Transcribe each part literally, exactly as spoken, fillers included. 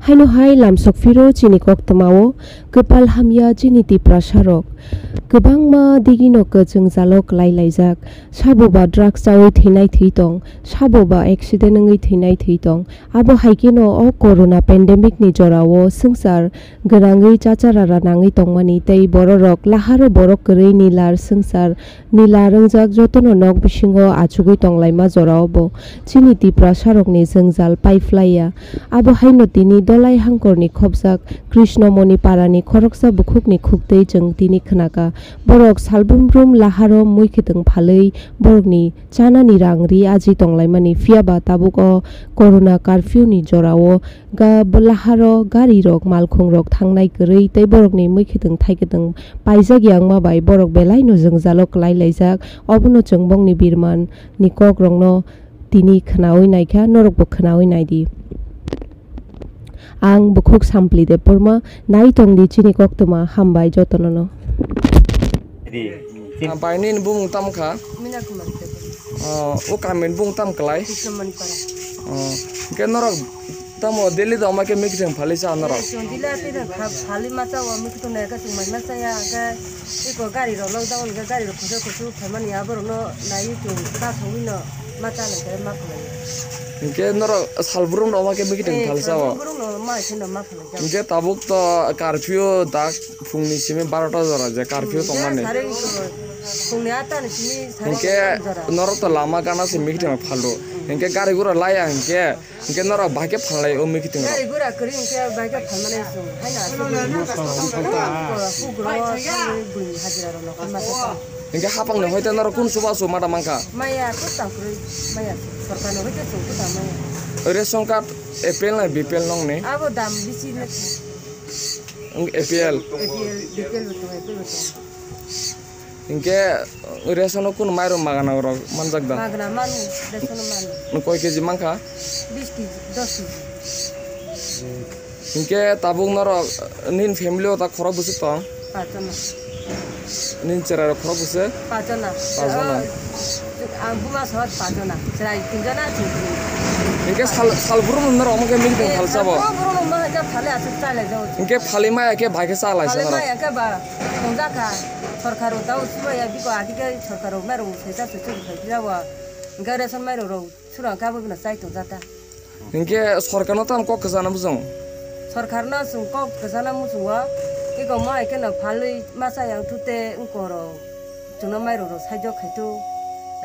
Haino hai lamsok phiro chini koktwmao kwpal hamya chini Tiprasarok. Kwbangma digino kwchwng jalo kwlai laijak. Sabo ba drugs chawi thwinai thwi tong, sabo ba accident wngwi thwinai thwi tong. Abo hai kheno o corona pandemic ni jorao swngchar gwnangwi chacharara nangwi tongmani tei bororok laharo borok kwrwi nilar swngchar nilar wngjak jotono nok bisingo achugwi tonglaima jorao bo chini Tiprasarokni jwngjal paiphlaiya. Abo haino tini Dolai Hangkorni khopjak Krishnamoni parani khoroksa bukhukni khuktwi chwng tini khnaka. Borok salbrum brum laharo muikhwtwng phalwi borokni chanani rang ri aji tonglaimani, phiyaba tabuk o corona curfew ni jorao ga-, laharo garirok, malkhungrok thangnai kwrwi tei borokni muikhwtwng thaikwtwng paijak ya wngma bai borok belaino jwngjalo kwlai laijak. Obono chwng bongni birman ni kokrokno tini khwnawi naikha, norokbo khwnawi naidi. Ang Bukhuk Sampli Debbarma, nai tongdi chini koktwma, hambai jotonono. Di, chin- Ah, bai nini bumung tamo kha? Mina Kumari Debbarma. Oh, o kamini bumung tam kwlai? Krishnamoni Para. Oh, hwnkhe norok tamo daily da oma khe mikthwng phalwi cha norok? Eh, chwng daily ati da kha-, phalwi ma cha o mikthwng nai khe chwng mai ma cha ya, hwnkhe iko gari rok lockdown hwnkhe gari rok kusu kusu phaimani aborokno naiwi chwng ta thangwi no ma cha nai khe ma phalai. Hwnkhe norok salbrum rok oma khe mikthwng phalwi cha o? Eh, salbrum rok no ma khe no ma phalai. Hwnkhe tabuk to curfew dak phungni simi barota jora je curfew tongmani. Sare iko phungni atta ni simi sare jora. Hwnkhe norok to lama gana se mikthwng phaldo. Hwnkhe gari gura laya hwnkhe, hwnkhe norok bahai khe phalai o mikthwng rok. Gari gura kwrwi hwnkhe bahai khe phalmani chwng. Haino aswk. Hugro tangwi buini hajira rok nokol masa tang. Hwnkhe hapang ni hoite norok kun chubachu mata mankha? Maya kok tang kwrwi maya. Sorkar ni hoite chwng kok tang maya. Ration card A P L na B P L nongni? Abo dam bisi na. Wng A P L. A P L, B P L bo tongo, A P L bo tongo. Hinkhe, uh, ration o kunu mairum magana rok manjak da? Magana manu, ration o manu. Nwng koi K G mankha? Bis K G, dos K G. Hinkhe tabuk norok, uh, nini family o ta khorok bwswk tong? Pachjona. Nini chwrai rok khorok bwswk? Pachjona. Pachjona. Ah, ang buma sohor pachjona. Chwrai tinjona, chwng tinjona. Hinkhe sal, sal brum norok omo khe mikthwng phalsa bo? Eh, sal brum brum no ma ja phale aswk chai lai jao. Hinkhe phalwi maya khe bahai khe cha lai se norok? Phalwi maya khe ba tongjak kha. Sorkar rok tao sumaya biko agi khe sorkar rok mairum sesa sesa khai jawa. Hinkhe ration mairum rok. Surang kabo bino chai tongjata. Hinkhe sorkarno tamo kok kwchana muchung? Sorkarno chwng kok kwchana muchungo, eko mo hai kheno phalwi masa yang thute wngkorok chwngno mairok rok saijok khaito,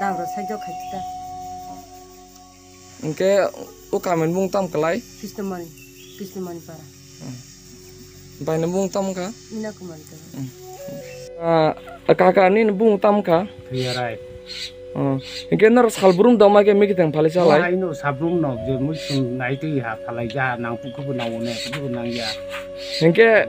rang rok saijok khaito ta. Hinkhe o kamini mung tamo kwlai? Krishnamoni, Krishnamoni para. Hmm. Baini bung tamo kha? Mina Kumari Debbarma. Hmm. Ah, kaka nini bung tamo kha? Priya Rai. Oh. Hinkhe norok sal brum tongma khe mikithang phalai salai? Bo haino sal brum no je muisung nai twi ha phalai ja nang pukhu bo nang one pukhu bo nang ya. Hinkhe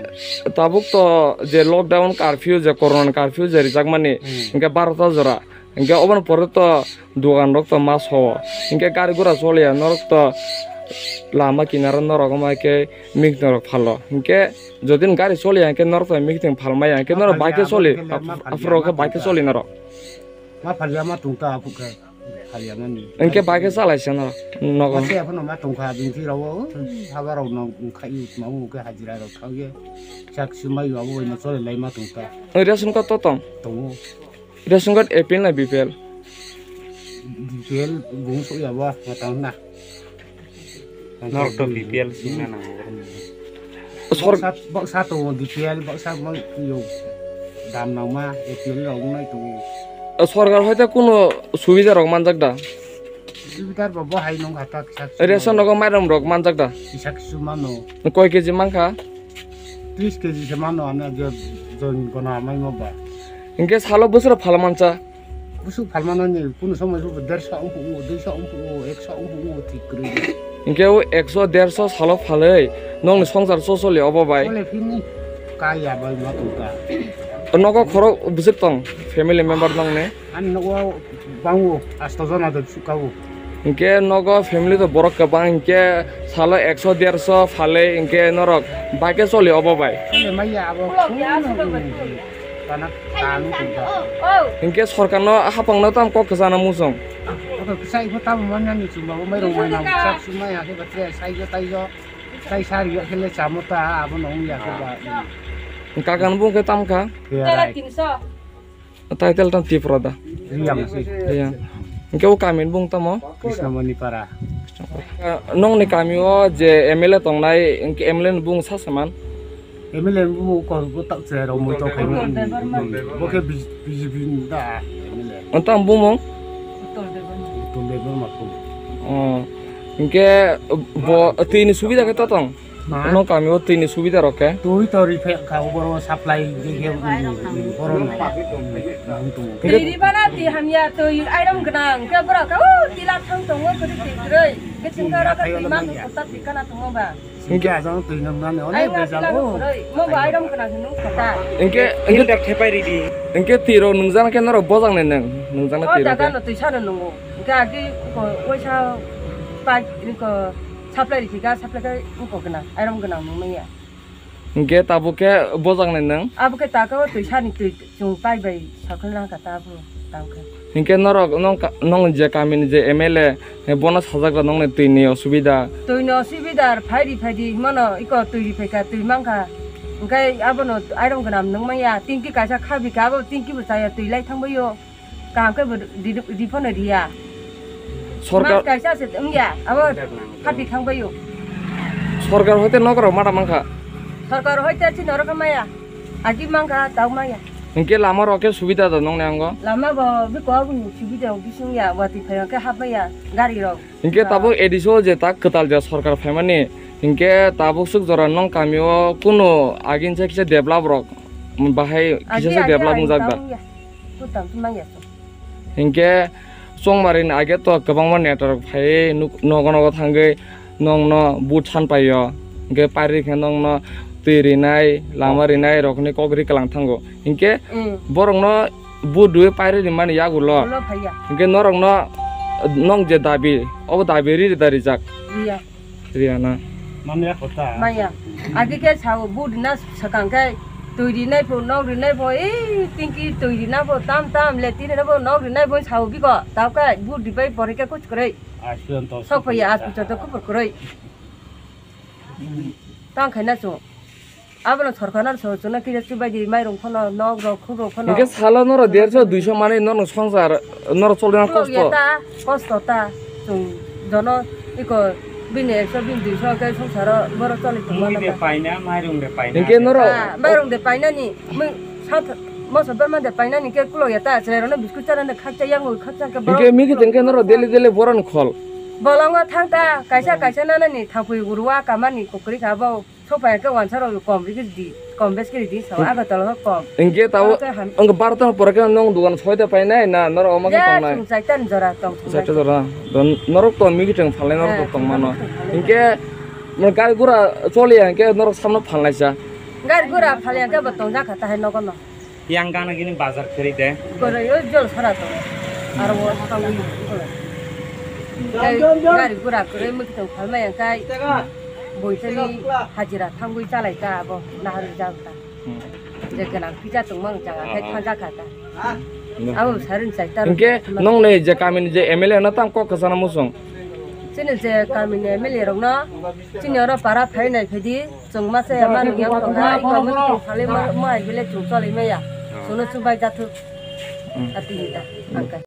tabuk to je lockdown curfew je corona curfew je rijakmani, hmm, hinkhe barota jora. Hinkhe oboni pore to dogan rok to ma so. Hinkhe gari gura choliya norok to lama kinaro norok ma khe mikthwng rok phalo. Hinkhe jodi gari choliya hinkhe norok to mikthwng phalmaya hinkhe norok bike khe choli. Aphuru khe bike khe choli norok. Ma phalya ma tungta aphuk khe phalya mani. Hinkhe bike khe chalai se norok nogo. Ma se aphano ma tungkha bini thwi rok o, hmm, haba rok no khai ma u khe hajira rok thang ye. Chak sumai abo bai ma choli lai ma tungta. Ration card to tong? Tongo. Ration card A P L na B P L? B P L bung soi abo matang na. Norok to B P L singna nango. Sor- Baksa, baksa tongo B P L, baksa mang yo dam nangma A P L rok nai tongo. Sorkar hoite kuno subida rok manjak da? Subida bo bo hai nong kha ta kisa kisa. Ration rogo mairum rok manjak da? Kisa kisu mano. Koi K G mankha? Tris K G se mano, ano je jon gona amai mo ba. Hinkhe salo bwswro phala mancha? Bwswk phalmano ni, kuno somoi bo derso wngphugo, duiso wngphugo, ekso wngphugo, thik kwrwi. Hinkhe o ekso derso salo phalwi nokni songsar so soli obo bai? Ole phini ka ya bai ma tongka. Nogo khorok bwswk tong, family member nokni? Ani nogo bango asto jona de suka o. Hinkhe nogo family to borok kwbang, hinkhe salo ekso derso phalwi hinkhe norok bai khe choli obo bai? Choli maya abo. Kana tang tongka. Hinkhe sorkarno hapangno tamo kok kwchana muchung? Kok kwchai pho tamo manya ni chwng ba bo mairok mai nang chak sumai hakhe ba tre saijo taijo. Tai sari ya kele chamo ta abo no ya ke ba. Kakan bung ke tam kha? Title tam Tipra da. Riyang si. Iya. Hingke o kami ni bung tamo? Krishnamoni Para. Nong ni kami o je M L A tongnai, hingke M L A ni bung sa saman? M L A ni bung ko tak se ro mo to kai. Bo ke B J P da M L A. Ontang bung mong? Utul Debbarma ko. Oh. Hingke bo twi ni subida ke to tong? Ma? Nong kami o twi ni subida rok ke? Twi to ri phe kha boro supply je ke boro no. Twi ri bana twi hamya twi iron gwnang ke boro ka o tila thang tongo kwrwi twi kwrwi. Ke chingka ra ka twi ma nung kota twi kana tongo ba. Hingke ajang twi nang nani onek bejal o. Mo ba iron gwnang hinu kota. Hingke hingke dak thepai ridi. Hingke twi rok nungjana ke norok bojang nai nang nungjana twi rok. O jaga no twi sano nungo. Hingke agi ko waisa pai ko Supply rikhi ga, supply khe wngkok gwnang, iron gwnang nung manya. Hingke tabuk khe bojak nai nwng? Abo khe taka o twi sani twi chwng pai bai sakhlai nang kha ta abo tang khe. Hingke norok nong ka-, nong je kamini je M L A, eh, bono sajak rok nongni twi ni osubida? Twi ni osubida, phai ri phai di himano iko twi ri phai kha, twi mang kha. Hingke abono iron gwnang nung manya, tingki kaisa khabi kha, abo tingki bo chaya twi lai thang bai o. Kaham khe bo ri-, ri-, ri phano riya. Sorkar mas kaisa se wngya, abo hati thang bai o. Sorkar hoite nok rok mata mankha. Sorkar hoite chini oro khe maya. Agi mankha, tau maya. Hingke lama rok khe subida da nongni ango? Lama bo biko aboni subida o bising ya, watwi phai khe hap maya gari rok. Hingke tabuk A D C o je tak kwtal je sorkar phaimani, hingke tabuk swk jora nong kami o kunu agin se kisa develop rok bahai kisa se develop wngjak da? Kutam tu manya tu. Hingke chongmari ni age to kwbangma neta rok phai nuk-, nogo nogo thangwi nongno vote san paio. Hingke pari khe nongno twi rinai, lama rinai rokni kok ri kwlang thango. Hingke borokno vote rwi pari rimani yagulo. Ulo phaiya. Hingke norokno nong je dabi, obo dabi ri da rijak. Riya. Riya na. Manya kota. Manya. Agi khe sao vote rina swkang khe twi rinai pho, nok rinai pho, ei tingki twi rina pho, tam tam le tini rina pho, nok rinai pho sao biko. Tao khe vote ripai pore khe kuch kwrwi. Sok phaiya, as puchar to kupur kwrwi. Tang khaina chwng. Abono sorkar no soro chwngno kisa chubaidi mairung phano, nok rok, khuk rok phano. Hingke salo norok derso duiso manwi norok songsar, norok cholina kosto. Ta, kosto ta, chwng jono iko bini ekso bini duiso khe songsaro borok choli tongma. Mui de paina, mairung de paina. Hingke norok mairung de painani, mui sa moso berma de painani khe kulo ya ta, chwrairokno biscuit chanani khakcha yango khakcha khe borok. Hingke miki tengke norok daily daily borokni khol. Bolongo thang ta, kaisa kaisa nanani thangpui urwa kamani kokri kha bo. Sopai khe wansa rok kom rikhe di, kom bes khe di sao Agartala ho kom. Hingke tabo wngkha barota ni pore khe nwng dugan soita painai na norok omo khe tongnai? Chwng chaita ni jora tong thung. Chaita jora. Don norok to miki tong phalnai norok to tongmano. Hingke gari gura choliya hingke norok samno phalnaisa. Gari gura phalya khe bo tongjak kha tahai nogo no. Yang gana gini bazar kheri de. Korai o jol sara to. Aro o tangwi korai. Gari gura korai mukitong phalmai ang kai. Boitani hajira thangwi chalai ta abo naharwi jal ta. Je gana pija tongmang jaga kai thangja kha ta. Abo sarin chai ta. Hingke nong nei je kamini je M L A no tam kok kwchana muchung. Chini je kamini M L A rok no chini oro para phai nai phai di. Chwng masa ya manu yang tong ha, iko manu tong salai ma, ma ai bile chwng cholai maya. Sono chwng bai jathuk. Ati hita, angka.